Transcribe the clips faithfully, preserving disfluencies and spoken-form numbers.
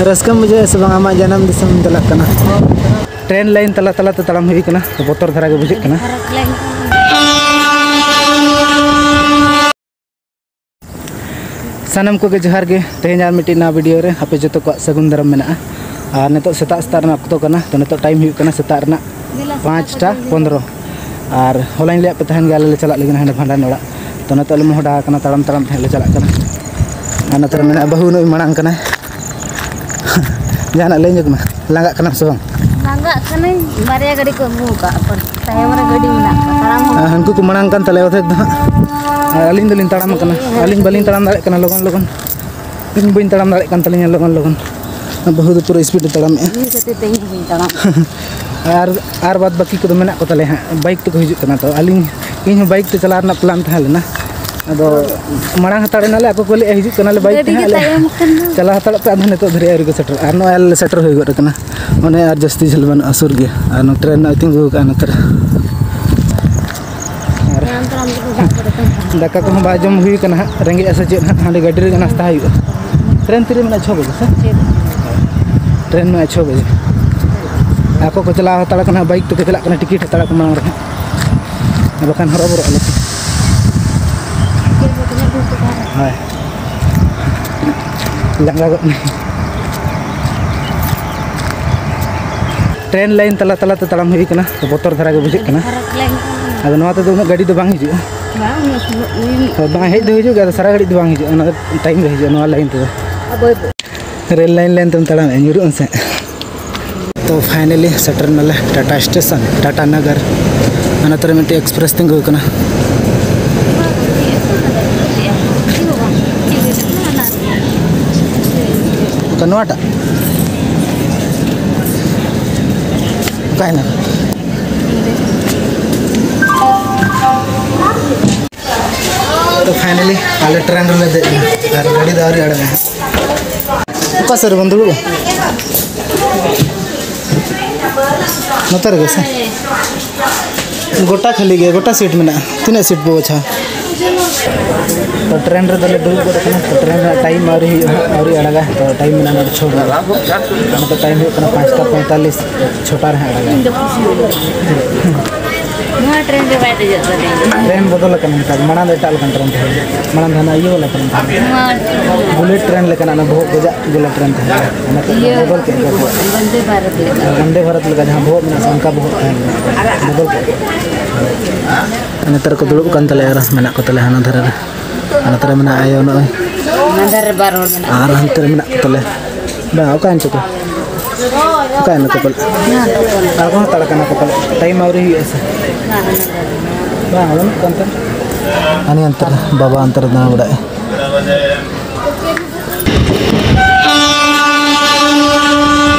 ᱨᱟᱹᱥᱠᱟᱹᱢ ᱵᱩᱡᱷᱟᱹᱣᱮᱫᱼᱟ ᱥᱮ ᱵᱟᱝ? ᱟᱢᱟᱜ ᱡᱟᱱᱟᱢ ᱫᱤᱥᱚᱢ ᱮᱢ ᱪᱟᱞᱟᱜ ᱠᱟᱱᱟ᱾ ᱴᱨᱮᱱ ᱞᱟᱭᱤᱱ ᱛᱟᱞᱟ ᱛᱟᱞᱟᱛᱮ ᱛᱟᱲᱟᱢ ᱦᱩᱭ ᱠᱟᱱᱟ, ᱛᱚ ᱵᱚᱛᱚᱨ ᱫᱷᱟᱨᱟ ᱜᱮ ᱵᱩᱡᱷᱟᱹᱜ ᱠᱟᱱᱟ᱾ ᱥᱟᱱᱟᱢ ᱠᱚᱜᱮ ᱡᱚᱦᱟᱨ ᱜᱮ᱾ ᱛᱮᱦᱮᱧ ᱟᱨ ᱢᱤᱫᱴᱤᱡ ᱱᱟᱣᱟ ᱵᱷᱤᱰᱤᱭᱳ ᱨᱮ ᱟᱯᱮ ᱡᱚᱛᱚ ᱠᱚᱣᱟᱜ ᱥᱟᱹᱜᱩᱱ ᱫᱟᱨᱟᱢ ᱢᱮᱱᱟᱜᱼᱟ᱾ ᱟᱨ ᱱᱤᱛᱚᱜ ᱥᱮᱛᱟᱜ ᱥᱮᱛᱟᱜ ᱨᱮᱱᱟᱜ ᱚᱠᱛᱚ ᱠᱟᱱᱟ, ᱛᱚ ᱱᱤᱛᱚᱜ ᱴᱟᱭᱤᱢ ᱦᱩᱭᱩᱜ ᱠᱟᱱᱟ ᱥᱮᱛᱟᱜ ᱨᱮᱱᱟᱜ ᱯᱟᱸᱪᱴᱟ ᱯᱚᱱᱨᱚ᱾ ᱟᱨ ᱦᱚᱞᱟᱧ ᱞᱟᱹᱭᱟᱫ ᱯᱮ ᱛᱟᱦᱮᱱ ᱜᱮ, ᱟᱞᱮ ᱞᱮ ᱪᱟᱞᱟᱜ ᱞᱟᱹᱜᱤᱫ ᱦᱟᱸᱰᱮ ᱵᱷᱟᱸᱰᱟᱱ ᱚᱲᱟᱜ᱾ ᱛᱚ ᱱᱤᱛᱚᱜ ᱞᱮ ᱢᱚᱦᱰᱟ ᱟᱠᱟᱱᱟ, ᱛᱟᱲᱟᱢ ᱛᱟᱲᱟᱢ ᱛᱮ ᱦᱟᱸᱜ ᱞᱮ ᱪᱟᱞᱟᱜ ᱠᱟᱱᱟ᱾ ᱟᱨ ᱱᱚᱛᱮ ᱨᱮ ᱢᱮᱱᱟᱜᱼᱟ ᱵᱟᱹᱦᱩ, ᱱᱩᱭ ᱢᱟᱲᱟᱝ ᱠᱟᱱᱟᱭ᱾ ᱡᱟᱦᱟᱱᱟᱜ ᱞᱟᱹᱭ ᱧᱚᱜ ᱢᱮ, ᱞᱟᱸᱜᱟᱜ ᱠᱟᱱᱟᱢ ᱥᱮ ᱵᱟᱝ? ᱞᱟᱸᱜᱟᱜ ᱠᱟᱹᱱᱟᱹᱧ, ᱵᱟᱨᱭᱟ ᱜᱟᱹᱰᱤ ᱠᱚ ᱟᱹᱜᱩ ᱟᱠᱟᱫ ᱠᱚᱣᱟ, ᱛᱟᱭᱚᱢ ᱨᱮ ᱜᱟᱹᱰᱤ ᱢᱮᱱᱟᱜ ᱠᱚᱣᱟ, ᱛᱟᱲᱟᱢ ᱦᱚᱸ᱾ ᱦᱮᱸ, ᱦᱟᱹᱱᱠᱩ ᱠᱚ ᱢᱟᱲᱟᱝ ᱠᱟᱱ ᱛᱟᱞᱮᱭᱟ ᱚᱨᱫᱷᱮᱠ ᱫᱚ ᱦᱟᱸᱜ, ᱟᱨ ᱟᱹᱞᱤᱧ ᱫᱚᱞᱤᱧ ᱛᱟᱲᱟᱢ ᱟᱠᱟᱱᱟ᱾ ᱦᱮᱸ, ᱦᱮᱸ᱾ ᱟᱹᱞᱤᱧ ᱵᱟᱹᱞᱤᱧ ᱛᱟᱲᱟᱢ ᱫᱟᱲᱮᱭᱟᱜ ᱠᱟᱱᱟ ᱞᱚᱜᱚᱱ ᱞᱚᱜᱚᱱ, ᱤᱧ ᱵᱟᱹᱧ ᱛᱟᱲᱟᱢ ᱫᱟᱲᱮᱭᱟᱜ ᱠᱟᱱ ᱛᱟᱹᱞᱤᱧᱟ ᱞᱚᱜᱚᱱ ᱞᱚᱜᱚᱱ᱾ ᱵᱟᱹᱦᱩ ᱫᱚ ᱯᱩᱨᱟᱹ ᱥᱯᱤᱰ ᱮ ᱛᱟᱲᱟᱢᱮᱜᱼᱟ᱾ ᱤᱧ ᱠᱷᱟᱹᱛᱤᱨ ᱛᱮ ᱤᱧ ᱦᱚᱸ ᱵᱟᱹᱧ ᱛᱟᱲᱟᱢ᱾ ᱟᱨ, ᱟᱨ ᱵᱟᱫ ᱵᱟᱹᱠᱤ ᱠᱚᱫᱚ ᱢᱮᱱᱟᱜ ᱠᱚ ᱛᱟᱞᱮᱭᱟ ᱦᱟᱸᱜ, ᱵᱟᱭᱤᱠ ᱛᱮᱠᱚ ᱦᱤᱡᱩᱜ ᱠᱟᱱᱟ᱾ ᱛᱚ ᱟᱹᱞᱤᱧ, ᱤᱧ ᱦᱚᱸ ᱵᱟᱭᱤᱠ ᱛᱮ ᱪᱟᱞᱟᱣ ᱨᱮᱱᱟᱜ ᱯᱞᱟᱱ ᱛᱟᱦᱮᱸ ᱞᱮᱱᱟ, ᱟᱫᱚ ᱢᱟᱲᱟᱝ ᱦᱟᱛᱟᱲ ᱮᱱᱟᱞᱮ, ᱟᱠᱚ ᱠᱚ ᱞᱟᱹᱭᱮᱫᱼᱟ ᱦᱤᱡᱩᱜ ᱠᱟᱱᱟᱞᱮ ᱵᱟᱭᱤᱠ ᱜᱟᱹᱰᱤ ᱛᱮ ᱜᱮ ᱦᱟᱸᱜ, ᱟᱞᱮ ᱛᱟᱭᱚᱢ ᱟᱠᱟᱱ ᱫᱚ᱾ ᱪᱟᱞᱟᱣ ᱦᱟᱛᱟᱲᱚᱜ ᱯᱮ, ᱟᱫᱚ ᱱᱤᱛᱚᱜ ᱫᱷᱟᱹᱨᱤᱡ ᱟᱹᱣᱨᱤ ᱠᱚ ᱥᱮᱴᱮᱨᱚᱜᱼᱟ᱾ ᱟᱨ ᱱᱚᱜᱼᱚᱭ ᱟᱞᱮ ᱞᱮ ᱥᱮᱴᱮᱨ ᱦᱩᱭ ᱜᱚᱫ ᱟᱠᱟᱱᱟ, ᱚᱱᱮ ᱟᱨ ᱡᱟᱹᱥᱛᱤ ᱡᱷᱟᱹᱞ ᱵᱟᱹᱱᱩᱜᱼᱟ, ᱥᱩᱨ ᱜᱮᱭᱟ᱾ ᱟᱨ ᱱᱚᱣᱟ ᱴᱨᱮᱱ ᱱᱚᱜᱼᱚᱭ ᱛᱤᱸᱜᱩ ᱟᱠᱟᱫᱼᱟ ᱱᱚᱛᱮ ᱨᱮ᱾ ᱟᱨ ᱛᱟᱲᱟᱢ ᱛᱟᱲᱟᱢ ᱛᱮᱠᱚ ᱫᱟᱜ ᱠᱚᱨᱮ ᱠᱚ ᱫᱟᱠᱟ ᱠᱚᱦᱚᱸ ᱵᱟᱭ ᱡᱚᱢ ᱦᱩᱭ ᱠᱟᱱᱟ ᱦᱟᱸᱜ, ᱨᱮᱸᱜᱮᱡᱼᱟ ᱥᱮ ᱪᱮᱫ ᱦᱟᱸᱜ, ᱦᱟᱸᱰᱮ ᱜᱟᱹᱰᱤ ᱨᱮᱜᱮ ᱱᱟᱥᱛᱟ ᱦᱩᱭᱩᱜᱼᱟ᱾ ᱴᱨᱮᱱ ᱛᱤᱨᱮ ᱢᱮᱱᱟᱜᱼᱟ? ᱪᱷᱚ ᱵᱟᱡᱮ ᱥᱮ? ᱪᱮᱫ? ᱴᱨᱮᱱ ᱢᱮᱱᱟᱜᱼᱟ ᱪᱷᱚ ᱵᱟᱡᱮ᱾ ᱟᱠᱚ ᱠᱚ ᱪᱟᱞᱟᱣ ᱦᱟᱛᱟᱲ ᱠᱟᱱᱟ, ᱵᱟᱭᱤᱠ ᱛᱮᱠᱚ ᱪᱟᱞᱟᱜ ᱠᱟᱱᱟ, ᱴᱤᱠᱤᱴ ᱦᱟᱛᱟᱲ ᱟᱠᱚ ᱢᱟᱲᱟᱝ ᱨᱮ ᱦᱟᱸᱜ, ᱵᱟᱠᱷᱟᱱ ᱦᱚᱨᱚᱵᱚᱨᱚᱜ ᱟᱞᱮ᱾ ᱦᱳᱭ, ᱞᱟᱸᱜᱟ ᱜᱚᱫ ᱱᱟᱹᱧ᱾ ᱴᱨᱮᱱ ᱞᱟᱭᱤᱱ ᱛᱟᱞᱟ ᱛᱟᱞᱟᱛᱮ ᱛᱟᱲᱟᱢ ᱦᱩᱭ ᱠᱟᱱᱟ, ᱛᱚ ᱵᱚᱛᱚᱨ ᱫᱷᱟᱨᱟ ᱜᱮ ᱵᱩᱡᱷᱟᱹᱜ ᱠᱟᱱᱟ᱾ ᱯᱷᱟᱨᱟᱠ ᱞᱟᱭᱤᱱ ᱠᱟᱱᱟ᱾ ᱟᱫᱚ ᱱᱚᱣᱟ ᱛᱮᱫᱚ ᱩᱱᱟᱹᱜ ᱜᱟᱹᱰᱤ ᱫᱚ ᱵᱟᱝ ᱦᱤᱡᱩᱜᱼᱟ᱾ ᱵᱟᱝ, ᱩᱱᱟᱹᱜ ᱥᱩᱨ ᱫᱚ ᱦᱳᱭ, ᱵᱟᱝ ᱦᱮᱡ ᱫᱚ ᱦᱤᱡᱩᱜ ᱜᱮᱭᱟ, ᱟᱫᱚ ᱥᱟᱨᱟ ᱜᱷᱟᱹᱲᱤᱡ ᱫᱚ ᱵᱟᱝ ᱦᱤᱡᱩᱜᱼᱟ, ᱚᱱᱟ ᱫᱚ ᱴᱟᱭᱤᱢ ᱨᱮ ᱦᱤᱡᱩᱜᱼᱟ ᱱᱚᱣᱟ ᱞᱟᱭᱤᱱ ᱛᱮᱫᱚ᱾ ᱟᱵᱚ ᱨᱮᱞ ᱞᱟᱭᱤᱱ ᱞᱟᱭᱤᱱ ᱛᱮᱢ ᱛᱟᱲᱟᱢᱮᱜᱼᱟ, ᱧᱩᱨᱩᱜ ᱟᱢ ᱥᱮ᱾ ᱛᱚ finally ᱥᱮᱴᱮᱨ ᱱᱟᱞᱮ ᱴᱟᱴᱟ ᱥᱴᱮᱥᱚᱱ, ᱴᱟᱴᱟ ᱱᱟᱜᱟᱨ᱾ ᱚᱱᱟ ᱛᱚᱨᱮ ᱢᱤᱫᱴᱮᱡ ᱮᱠᱥᱯᱨᱮᱥ ᱛᱤᱸᱜᱩ ᱟᱠᱟᱱᱟ᱾ ᱚᱠᱟ ᱱᱚᱣᱟᱴᱟᱜ? ᱚᱠᱟᱭᱮᱱᱟ? ᱛᱚ finally ᱟᱞᱮ ᱴᱨᱮᱱ ᱨᱮᱞᱮ ᱫᱮᱡ ᱮᱱᱟ, ᱟᱨ ᱜᱟᱹᱰᱤ ᱫᱚ ᱟᱹᱣᱨᱤ ᱟᱲᱟᱜᱟ᱾ ᱚᱠᱟ ᱥᱮᱫ ᱨᱮᱵᱚᱱ ᱫᱩᱲᱩᱵᱼᱟ? ᱱᱚᱛᱮ ᱨᱮᱜᱮ ᱥᱮ? ᱜᱚᱴᱟ ᱠᱷᱟᱹᱞᱤ ᱜᱮᱭᱟ, ᱜᱚᱴᱟ ᱥᱤᱴ ᱢᱮᱱᱟᱜᱼᱟ᱾ ᱛᱤᱱᱟᱹᱜ ᱥᱤᱴ ᱵᱚ ᱵᱟᱪᱷᱟᱣᱟ? ᱛᱚ ᱴᱨᱮᱱ ᱨᱮᱫᱚ ᱞᱮ ᱫᱩᱲᱩᱵ ᱜᱚᱫ ᱟᱠᱟᱱᱟ᱾ ᱛᱚ ᱴᱨᱮᱱ ᱨᱮᱱᱟᱜ ᱴᱟᱭᱤᱢ ᱟᱹᱣᱨᱤ ᱦᱩᱭᱩᱜᱼᱟ, ᱟᱹᱣᱨᱤ ᱟᱲᱟᱜᱟ᱾ ᱛᱚ ᱴᱟᱭᱤᱢ ᱢᱮᱱᱟᱜᱼᱟ ᱱᱚᱰᱮ ᱪᱷᱚ ᱵᱟᱡᱮ᱾ ᱱᱚᱛᱮ ᱴᱟᱭᱤᱢ ᱦᱩᱭᱩᱜ ᱠᱟᱱᱟ ᱯᱟᱸᱪᱴᱟ ᱯᱚᱸᱭᱛᱟᱞᱤᱥ, ᱪᱷᱚᱴᱟ ᱨᱮ ᱦᱟᱸᱜ ᱟᱲᱟᱜᱟ᱾ ᱱᱚᱣᱟ ᱴᱨᱮᱱ ᱨᱮ ᱵᱟᱭ ᱫᱮᱡᱚᱜ ᱥᱟᱱᱟᱧᱟ᱾ ᱴᱨᱮᱱ ᱵᱚᱫᱚᱞ ᱟᱠᱟᱱᱟ ᱱᱮᱛᱟᱨ, ᱢᱟᱲᱟᱝ ᱫᱚ ᱮᱴᱟᱜ ᱞᱮᱠᱟᱱ ᱴᱨᱮᱱ ᱛᱟᱦᱮᱸ ᱠᱟᱱᱟ, ᱢᱟᱲᱟᱝ ᱫᱚ ᱦᱟᱱᱟ ᱤᱭᱟᱹ ᱵᱟᱞᱟ ᱴᱨᱮᱱ ᱛᱟᱦᱮᱸ ᱠᱟᱱᱟ, ᱱᱚᱣᱟ ᱵᱩᱞᱮᱴ ᱴᱨᱮᱱ ᱞᱮᱠᱟᱱᱟᱜ, ᱚᱱᱟ ᱵᱚᱦᱚᱜ ᱜᱚᱡᱟᱜ ᱵᱩᱞᱮᱴ ᱴᱨᱮᱱ ᱛᱟᱦᱮᱸ ᱠᱟᱱᱟ, ᱚᱱᱟ ᱠᱚ ᱤᱭᱟᱹ ᱵᱚᱫᱚᱞ ᱠᱮᱫ ᱠᱚᱣᱟ ᱠᱚ᱾ ᱵᱚᱱᱫᱮ ᱵᱷᱟᱨᱚᱛ ᱞᱮᱠᱟ᱾ ᱵᱚᱱᱫᱮ ᱵᱷᱟᱨᱚᱛ ᱞᱮᱠᱟ ᱡᱟᱦᱟᱸ ᱵᱚᱦᱚᱜ ᱢᱮᱱᱟᱜᱼᱟ ᱥᱮ, ᱚᱱᱠᱟ ᱵᱚᱦᱚᱜ ᱛᱟᱦᱮᱸ ᱠᱟᱱᱟ, ᱵᱚᱫᱚᱞ ᱠᱮᱫ ᱠᱚᱣᱟ᱾ ᱱᱮᱛᱟᱨ ᱠᱚ ᱫᱩᱲᱩᱵ ᱠᱟᱱ ᱛᱟᱞᱮᱭᱟ ᱟᱨ ᱢᱮᱱᱟᱜ ᱠᱚ ᱛᱟᱞᱮᱭᱟ ᱦᱟᱱᱟ ᱫᱷᱟᱨᱮ ᱨᱮ᱾ ᱟᱨ ᱱᱚᱛᱮ ᱨᱮ ᱢᱮᱱᱟᱜᱼᱟ ᱟᱭᱳ ᱱᱚᱜᱼᱚᱭ᱾ ᱦᱟᱱᱟ ᱫᱷᱟᱨᱮ ᱨᱮ ᱵᱟᱨ ᱦᱚᱲ ᱢᱮᱱᱟᱜ ᱟᱨ ᱠᱚᱣᱟ᱾ ᱦᱟᱱᱛᱮ ᱨᱮ ᱢᱮᱱᱟᱜ ᱠᱚ ᱛᱟᱞᱮ᱾ ᱵᱟᱝ, ᱚᱠᱟᱭᱮᱱ ᱪᱚ ᱠᱚ? ᱚᱠᱟᱭᱮᱱ ᱱᱟᱠᱚ ᱯᱟᱞᱮ? ᱟᱨ ᱠᱚ ᱦᱟᱛᱟᱲ ᱠᱟᱱᱟ ᱠᱚ ᱯᱟᱞᱮ᱾ ᱴᱟᱭᱤᱢ ᱟᱹᱣᱨᱤ ᱦᱩᱭᱩᱜᱼᱟ ᱥᱮ? ᱵᱟᱝ, ᱵᱟᱹᱱᱩᱜ ᱠᱚᱣᱟ ᱚᱱᱛᱮ᱾ ᱦᱟᱱᱤ ᱦᱟᱱᱛᱮ ᱨᱮ, ᱵᱟᱵᱟ ᱦᱟᱱᱛᱮ ᱨᱮ ᱫᱟᱬᱟ ᱵᱟᱲᱟᱭᱮᱫᱼᱟᱭ᱾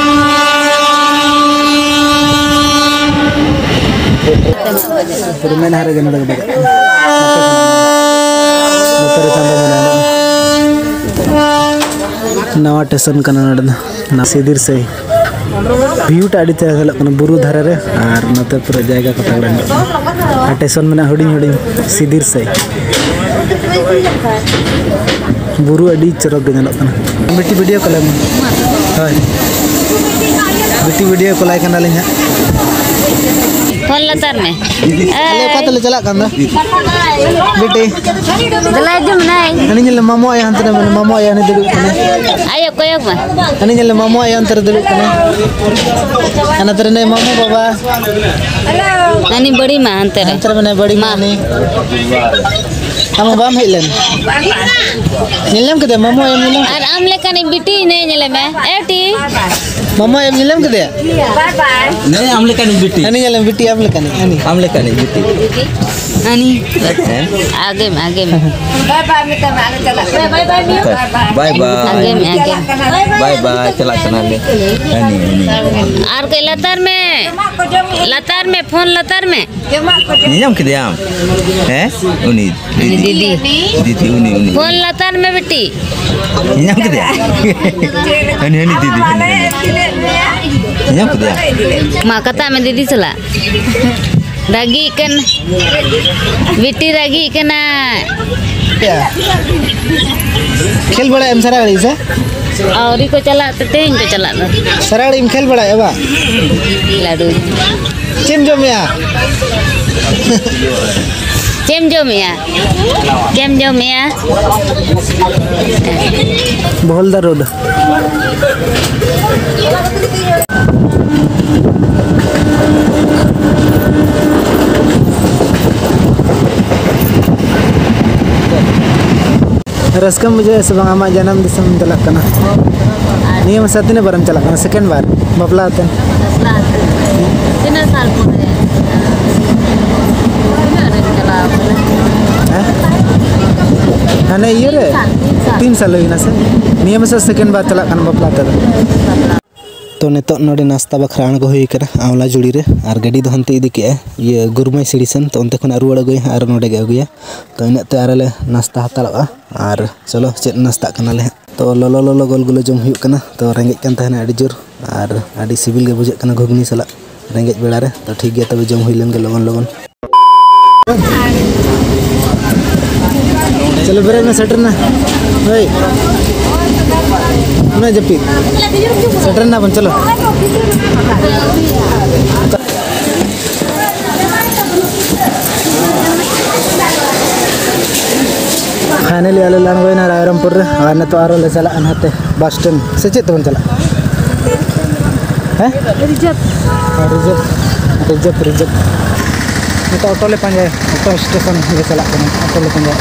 ᱯᱩᱨᱟᱹ ᱢᱮᱫᱦᱟ ᱨᱮᱜᱮ ᱱᱚᱰᱮ ᱜᱮ ᱵᱟᱡᱟᱜ ᱠᱟᱱᱟ᱾ ᱱᱚᱛᱮ ᱨᱮ ᱪᱟᱸᱫᱚ ᱢᱮᱱᱟᱭᱟ᱾ ᱱᱟᱣᱟ ᱴᱮᱥᱚᱱ ᱠᱟᱱᱟ ᱱᱚᱰᱮ ᱫᱚ, ᱱᱟ ᱥᱤᱫᱤᱨ ᱥᱟᱹᱭ᱾ ᱵᱷᱤᱭᱩ ᱴᱟ ᱟᱹᱰᱤ ᱪᱮᱦᱨᱟ ᱧᱮᱞᱚᱜ ᱠᱟᱱᱟ ᱵᱩᱨᱩ ᱫᱷᱟᱨᱮ ᱨᱮ, ᱟᱨ ᱱᱚᱛᱮ ᱯᱩᱨᱟᱹ ᱡᱟᱭᱜᱟ ᱠᱚ ᱛᱟᱜᱲᱟ ᱧᱮᱞᱚᱜ ᱠᱟᱱᱟ᱾ ᱟᱨ ᱴᱮᱥᱚᱱ ᱢᱮᱱᱟᱜᱼᱟ ᱦᱩᱰᱤᱧ ᱦᱩᱰᱤᱧ ᱥᱤᱫᱤᱨ ᱥᱟᱹᱭ᱾ ᱵᱩᱨᱩ ᱟᱹᱰᱤ ᱪᱚᱨᱚᱠ ᱜᱮ ᱧᱮᱞᱚᱜ ᱠᱟᱱᱟ᱾ ᱵᱤᱴᱤ ᱵᱷᱤᱰᱤᱭᱳ ᱠᱚᱞᱟᱭ ᱢᱮ᱾ ᱦᱳᱭ, ᱵᱤᱴᱤ ᱵᱷᱤᱰᱤᱭᱳ ᱠᱚᱞᱟᱭ ᱠᱟᱱᱟᱞᱤᱧ ᱦᱟᱸᱜ᱾ ᱯᱷᱳᱱ ᱞᱟᱛᱟᱨ ᱢᱮ᱾ ᱟᱞᱮ ᱚᱠᱟ ᱛᱮᱞᱮ ᱪᱟᱞᱟᱜ ᱠᱟᱱ ᱫᱚ? ᱵᱤᱴᱤ, ᱫᱮᱞᱟ ᱦᱤᱡᱩᱜ ᱢᱮ ᱱᱟᱭ᱾ ᱦᱟᱹᱱᱤ ᱧᱮᱞ ᱢᱮ, ᱢᱟᱢᱚ ᱟᱭᱳ ᱦᱟᱱᱛᱮ ᱨᱮ ᱢᱮᱱᱟᱭᱟ, ᱢᱟᱢᱚ ᱟᱭᱳ ᱦᱟᱹᱱᱤ ᱫᱩᱲᱩᱵ ᱠᱟᱱᱟᱭ᱾ ᱟᱭᱳ ᱠᱚᱭᱚᱜ ᱢᱮ᱾ ᱦᱟᱹᱱᱤ ᱧᱮᱞ ᱢᱮ, ᱢᱟᱢᱚ ᱟᱭᱳ ᱦᱟᱱᱛᱮ ᱨᱮ ᱫᱩᱲᱩᱵ ᱠᱟᱱᱟᱭ᱾ ᱟᱨ ᱱᱚᱛᱮ ᱨᱮ ᱱᱩᱭ ᱢᱟᱢᱚ ᱵᱟᱵᱟ᱾ ᱦᱟᱹᱱᱤ ᱵᱟᱹᱲᱤ ᱢᱟ ᱦᱟᱱᱛᱮ ᱨᱮ᱾ ᱦᱟᱱᱛᱮ ᱨᱮ ᱢᱮᱱᱟᱭᱟ ᱵᱟᱹᱲᱤ ᱢᱟ ᱢᱟ᱾ ᱦᱟᱹᱱᱤ᱾ ᱟᱢ ᱦᱚᱸ ᱵᱟᱢ ᱦᱮᱡ ᱞᱮᱱ? ᱧᱮᱞ ᱧᱟᱢ ᱠᱮᱫᱮᱭᱟ ᱢᱟᱢᱚ ᱟᱭᱳ, ᱧᱮᱞ ᱧᱟᱢ ᱠᱮᱫᱮᱭᱟ? ᱟᱨ ᱟᱢ ᱞᱮᱠᱟᱱᱤᱡ ᱵᱤᱴᱤ ᱦᱮᱱᱟᱭᱟ, ᱧᱮᱞᱮ ᱢᱮ᱾ A T. ᱢᱟᱢᱟ ᱮᱢ ᱧᱮᱞᱮᱢ ᱠᱮᱫᱮᱭᱟ? ᱵᱟᱭ ᱵᱟᱭ᱾ ᱱᱮ ᱟᱢ ᱞᱮᱠᱟᱱᱤᱡ ᱵᱤᱴᱤ᱾ ᱦᱟᱹᱱᱤ ᱧᱮᱞᱮᱢ ᱵᱤᱴᱤ, ᱟᱢ ᱞᱮᱠᱟᱱᱤᱡ, ᱦᱟᱹᱱᱤ᱾ ᱟᱢ ᱞᱮᱠᱟᱱᱤᱡ ᱵᱤᱴᱤ᱾ ᱦᱟᱹᱱᱤ᱾ ᱦᱮᱸ? ᱟᱜᱮ ᱢᱮ, ᱟᱜᱮ ᱢᱮ᱾ ᱵᱟᱭ ᱵᱟᱭ, ᱢᱮᱛᱟᱢᱟ, ᱟᱞᱮ ᱪᱟᱞᱟᱜ ᱠᱟᱱᱟ᱾ ᱵᱟᱭ ᱵᱟᱭ᱾ ᱟᱜᱮ ᱢᱮ, ᱟᱜᱮ ᱢᱮ᱾ ᱵᱟᱭ ᱵᱟᱭ, ᱪᱟᱞᱟᱜ ᱠᱟᱱᱟᱞᱮ᱾ ᱦᱟᱹᱱᱤ, ᱦᱟᱹᱱᱤ᱾ ᱟᱨ ᱠᱟᱹᱡ ᱞᱟᱛᱟᱨ ᱢᱮ᱾ ᱞᱟᱛᱟᱨ ᱢᱮ, ᱯᱷᱳᱱ ᱞᱟᱛᱟᱨ ᱢᱮ᱾ ᱧᱮᱞ ᱧᱟᱢ ᱠᱮᱫᱮᱭᱟᱢ? ᱦᱮᱸ? ᱩᱱᱤ᱾ ᱫᱤᱫᱤ᱾ ᱫᱤᱫᱤ᱾ ᱫᱤᱫᱤ, ᱩᱱᱤ, ᱩᱱᱤ᱾ ᱯᱷᱳᱱ ᱞᱟᱛᱟᱨ ᱢᱮ, ᱵᱤᱴᱤ᱾ ᱧᱟᱢ ᱠᱮᱫᱮᱭᱟ? ᱦᱟᱹᱱᱤ, ᱦᱟᱹᱱᱤ ᱫᱤᱫᱤ, ᱦᱟᱹᱱᱤ, ᱦᱟᱹᱱᱤ᱾ ᱧᱟᱢ ᱠᱮᱫᱮᱭᱟ? ᱢᱟ, ᱠᱟᱛᱷᱟᱜ ᱢᱮ ᱫᱤᱫᱤ ᱥᱟᱞᱟᱜ᱾ ᱨᱟᱹᱜᱤᱜ ᱠᱟᱱᱟ᱾ ᱵᱤᱴᱤ ᱨᱟᱹᱜᱤᱜ ᱠᱟᱱᱟ᱾ ᱠᱷᱮᱞ ᱵᱟᱲᱟᱭᱟᱢ ᱥᱟᱨᱟ ᱜᱷᱟᱹᱲᱤᱡ ᱥᱮ? ᱟᱹᱣᱨᱤ ᱠᱚ ᱪᱟᱞᱟᱜ ᱛᱮ ᱛᱮᱦᱮᱧ ᱠᱚ ᱪᱟᱞᱟᱜ ᱫᱚ᱾ ᱥᱟᱨᱟ ᱜᱷᱟᱹᱲᱤᱡ ᱮᱢ ᱠᱷᱮᱞ ᱵᱟᱲᱟᱭᱟ ᱵᱟ? ᱞᱟᱹᱰᱩ᱾ ᱪᱮᱫ ᱮᱢ ᱡᱚᱢᱮᱜᱼᱟ? ᱪᱮᱫ ᱮᱢ ᱡᱚᱢᱮᱜᱼᱟ? ᱪᱮᱫ ᱮᱢ ᱡᱚᱢᱮᱜᱼᱟ? ᱵᱚᱦᱚᱞᱫᱟ ᱨᱳᱰ᱾ ᱨᱟᱹᱥᱠᱟᱹᱢ ᱵᱩᱡᱷᱟᱹᱣᱮᱫᱼᱟ ᱥᱮ ᱵᱟᱝ? ᱟᱢᱟᱜ ᱡᱟᱱᱟᱢ ᱫᱤᱥᱚᱢ ᱪᱟᱞᱟᱜ ᱠᱟᱱᱟ᱾ ᱱᱤᱭᱟᱹ ᱢᱟᱥ ᱛᱤᱱᱟᱹᱜ ᱵᱟᱨᱮᱢ ᱪᱟᱞᱟᱜ ᱠᱟᱱᱟ? ᱥᱮᱠᱮᱱᱰ ᱵᱟᱨ ᱵᱟᱯᱞᱟ ᱟᱛᱮ? ᱵᱟᱯᱞᱟ ᱟᱛᱮ᱾ ᱛᱤᱱᱟᱹᱜ ᱥᱟᱞ ᱯᱚᱨᱮ? ᱛᱤᱱᱟᱹᱜ ᱨᱮᱢ ᱪᱟᱞᱟᱣ ᱠᱟᱱᱟ? ᱦᱮᱸ? ᱦᱟᱱᱮ ᱤᱭᱟᱹ ᱨᱮ? ᱛᱤᱱ ᱥᱟᱞ, ᱛᱤᱱ ᱥᱟᱞ᱾ ᱛᱤᱱ ᱥᱟᱞ ᱦᱩᱭᱱᱟ ᱥᱮ? ᱱᱤᱭᱟᱹ ᱢᱟᱥ ᱥᱮᱠᱮᱱᱰ ᱵᱟᱨ ᱪᱟᱞᱟᱜ ᱠᱟᱱᱟ ᱵᱟᱯᱞᱟ ᱟᱛᱮ ᱫᱚ᱾ ᱛᱚ ᱱᱤᱛᱚᱜ ᱱᱚᱰᱮ ᱱᱟᱥᱛᱟ ᱵᱟᱠᱷᱨᱟ ᱟᱬᱜᱚ ᱦᱩᱭ ᱠᱟᱱᱟ ᱟᱢᱞᱟ ᱡᱩᱲᱤ ᱨᱮ, ᱟᱨ ᱜᱟᱹᱰᱤ ᱫᱚ ᱦᱟᱱᱛᱮ ᱤᱫᱤ ᱠᱮᱜᱼᱟᱭ ᱤᱭᱟᱹ ᱜᱩᱨᱢᱟᱹᱭ ᱥᱤᱲᱤ ᱥᱮᱱ, ᱛᱚ ᱚᱱᱛᱮ ᱠᱷᱚᱱᱟᱜ ᱨᱩᱣᱟᱹᱲ ᱟᱹᱜᱩᱭᱟ ᱦᱟᱸᱜ ᱟᱨ ᱱᱚᱰᱮ ᱜᱮ ᱟᱹᱜᱩᱭᱟ᱾ ᱛᱚ ᱤᱱᱟᱹᱜ ᱛᱮ ᱟᱨ ᱞᱮ ᱱᱟᱥᱛᱟ ᱦᱟᱛᱟᱲᱚᱜᱼᱟ, ᱟᱨ ᱪᱚᱞᱚ ᱪᱮᱫ ᱱᱟᱥᱛᱟᱜ ᱠᱟᱱᱟᱞᱮ ᱦᱟᱸᱜ᱾ ᱛᱚ ᱞᱚᱞᱚ ᱞᱚᱞᱚ ᱜᱳᱞ ᱜᱩᱞᱟᱹ ᱡᱚᱢ ᱦᱩᱭᱩᱜ ᱠᱟᱱᱟ, ᱛᱚ ᱨᱮᱸᱜᱮᱡ ᱠᱟᱱ ᱛᱟᱦᱮᱱᱟ ᱟᱹᱰᱤ ᱡᱳᱨ, ᱟᱨ ᱟᱹᱰᱤ ᱥᱤᱵᱤᱞ ᱜᱮ ᱵᱩᱡᱷᱟᱹᱜ ᱠᱟᱱᱟ ᱜᱷᱩᱜᱽᱱᱤ ᱥᱟᱞᱟᱜ ᱨᱮᱸᱜᱮᱡ ᱵᱮᱲᱟ ᱨᱮ᱾ ᱛᱚ ᱴᱷᱤᱠ ᱜᱮᱭᱟ, ᱛᱚᱵᱮ ᱡᱚᱢ ᱦᱩᱭ ᱞᱮᱱ ᱜᱮ ᱞᱚᱜᱚᱱ ᱞᱚᱜᱚᱱ᱾ ᱪᱚᱞᱚ ᱵᱮᱨᱮᱫ ᱢᱮ, ᱥᱮᱴᱮᱨ ᱱᱟ᱾ ᱦᱳᱭ, ᱩᱱᱟᱹᱜ ᱡᱟᱹᱯᱤᱫ᱾ ᱥᱮᱴᱮᱨ ᱱᱟ ᱵᱚᱱ, ᱪᱚᱞᱚ᱾ ᱯᱷᱟᱭᱱᱟᱞᱤ ᱟᱞᱮ ᱞᱮ ᱟᱬᱜᱚᱭᱮᱱᱟ ᱨᱟᱭᱨᱚᱝᱯᱩᱨ ᱨᱮ, ᱟᱨ ᱱᱤᱛᱚᱜ ᱟᱨᱚ ᱞᱮ ᱪᱟᱞᱟᱜᱼᱟ ᱱᱟᱛᱮ ᱵᱟᱥ ᱥᱴᱮᱱᱰ᱾ ᱥᱮ ᱪᱮᱫ ᱛᱮᱵᱚᱱ ᱪᱟᱞᱟᱜᱼᱟ? ᱦᱮᱸ? ᱨᱤᱡᱟᱹᱵᱷ᱾ ᱨᱤᱡᱟᱹᱵᱷ, ᱨᱤᱡᱟᱹᱵᱷ, ᱨᱤᱡᱟᱹᱵᱷ᱾ ᱱᱤᱛᱚᱜ ᱚᱴᱳ ᱞᱮ ᱯᱟᱸᱡᱟᱭᱟ, ᱚᱴᱳ ᱥᱴᱮᱥᱚᱱ ᱞᱮ ᱪᱟᱞᱟᱜ ᱠᱟᱱᱟ, ᱚᱴᱳ ᱞᱮ ᱯᱟᱸᱡᱟᱭᱟ᱾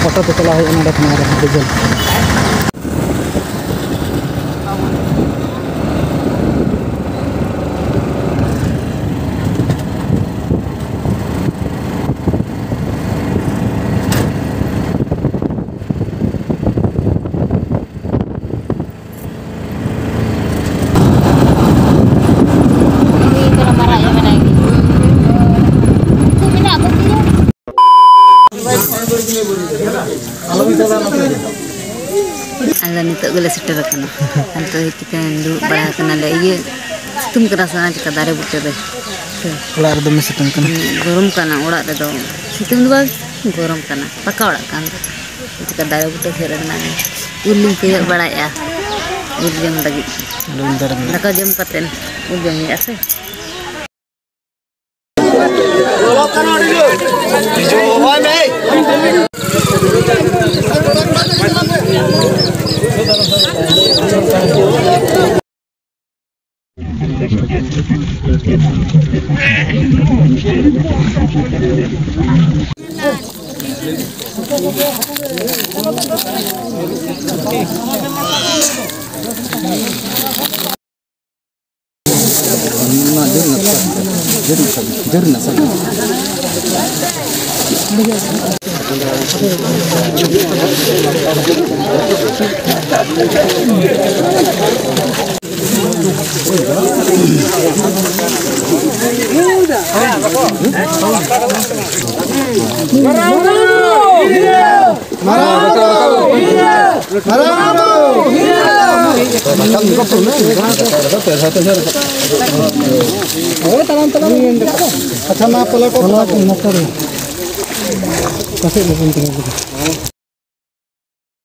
ᱚᱴᱳ ᱛᱮ ᱪᱟᱞᱟᱣ ᱦᱩᱭᱩᱜᱼᱟ ᱱᱚᱸᱰᱮ ᱠᱷᱚᱱᱟᱜ ᱟᱨᱚ ᱨᱤᱡᱟᱹᱵᱷ᱾ ᱟᱞᱮ ᱱᱤᱛᱚᱜ ᱜᱮᱞᱮ ᱥᱮᱴᱮᱨ ᱟᱠᱟᱱᱟ᱾ ᱟᱞᱮ ᱫᱚ ᱦᱮᱡ ᱠᱟᱛᱮ ᱫᱩᱲᱩᱵ ᱵᱟᱲᱟ ᱟᱠᱟᱱᱟᱞᱮ ᱤᱭᱟᱹ ᱥᱤᱛᱩᱝ ᱠᱟᱱᱟ ᱥᱮ ᱚᱱᱟ ᱪᱤᱠᱟ ᱫᱟᱨᱮ ᱵᱩᱴᱟᱹ ᱨᱮ᱾ ᱚᱲᱟᱜ ᱨᱮ ᱫᱚᱢᱮ ᱥᱤᱛᱩᱝ ᱠᱟᱱᱟ᱾ ᱜᱚᱨᱚᱢ ᱠᱟᱱᱟ ᱚᱲᱟᱜ ᱨᱮᱫᱚ᱾ ᱥᱤᱛᱩᱝ ᱫᱚ ᱵᱟᱝ, ᱜᱚᱨᱚᱢ ᱠᱟᱱᱟ᱾ ᱯᱟᱠᱟ ᱚᱲᱟᱜ ᱠᱟᱱ ᱫᱚ᱾ ᱪᱤᱠᱟ ᱫᱟᱨᱮ ᱵᱩᱴᱟᱹ ᱥᱮᱫ ᱨᱮ ᱢᱮᱱᱟᱜ ᱞᱤᱧᱟ᱾ ᱩᱞ ᱞᱤᱧ ᱠᱚᱭᱚᱜ ᱵᱟᱲᱟᱭᱮᱫᱼᱟ᱾ ᱩᱞ ᱡᱚᱢ ᱞᱟᱹᱜᱤᱫ᱾ ᱩᱞ ᱫᱟᱨᱮ ᱢᱮᱱᱟᱜᱼᱟ᱾ ᱫᱟᱠᱟ ᱡᱚᱢ ᱠᱟᱛᱮᱫ ᱩᱞ ᱡᱚᱢ ᱦᱩᱭᱩᱜᱼᱟ ᱥᱮ᱾ ᱟᱪᱪᱷᱟ, ᱢᱟ ᱯᱟᱞᱮ ᱠᱚ ᱯᱟᱥᱮᱡ ᱵᱟᱵᱚᱱ ᱛᱤᱸᱜᱩ ᱠᱮᱫᱟ᱾